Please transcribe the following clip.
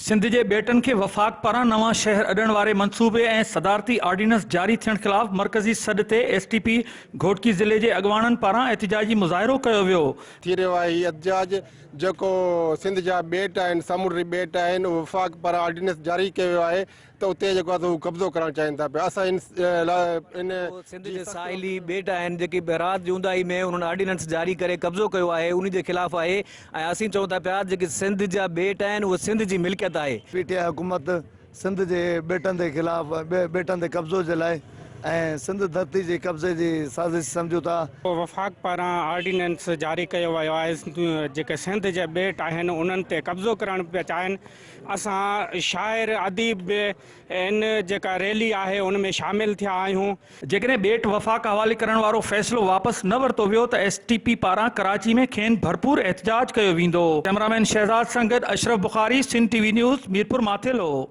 سنڌ جي ٻيٽن کي وفاق پاران نوان شهر اڏڻ واري منصوبي ۽ صدارتي آرڊيننس جاري ٿيڻ خلاف مرڪزي سڏ تي ايس ٽي پي گهوٽڪي ضلعي جي اڳواڻن پاران احتجاجي مظاهرو ڪيو ويو. ٿي رهيو آهي هي احتجاج جيڪو سنڌ جا ٻيٽ آهن سامونڊي ٻيٽ آهن اهو وفاق پاران آرڊيننس جاري ڪيو ويو آهي ته اتي جيڪو آهي سو هو قبضو ڪرڻ چاهين ٿا پيا اسان ان لاء ان اهو سنڌ جي ساحلي ٻيٽ آهن جيڪي رات جي اونداهي ۾ انهن آرڊيننس جاري ڪري قبضو ڪيو آهي انهي جي خلاف آهي ۽ اسين چئون ٿا پيا جيڪي سنڌ جا ٻيٽ آهن اهي سنڌ جي ملڪيت آهي. پي ٽي آء حڪومت سنڌ جي ٻيٽن تي خلاف ٻيٽن تي قبضو جي لاء ۽ سنڌ ڌرتي جي قبضي جي سازش سمجهون ٿا. وفاق پاران آرڊيننس جاري ڪيو ويو آهي جيڪي سنڌ جا ٻيٽ آهن انهن تي قبضو ڪرڻ پيا چاهين اسان شاعر اديب به ان جيڪا ريلي آهي ان ۾ شامل ٿيا آهيون. جيڪڏهن ٻيٽ وفاق حوالي ڪرڻ وارو فيصلو واپس نه ورتو ويو ته ايس ٽي پي پاران ڪراچي ۾ کين ڀرپور احتجاج ڪيو ويندو. ڪئميرامين شهزاد سان گڏ Ashraf Bukhari, Sindh T V news, Mirpur Mathelo.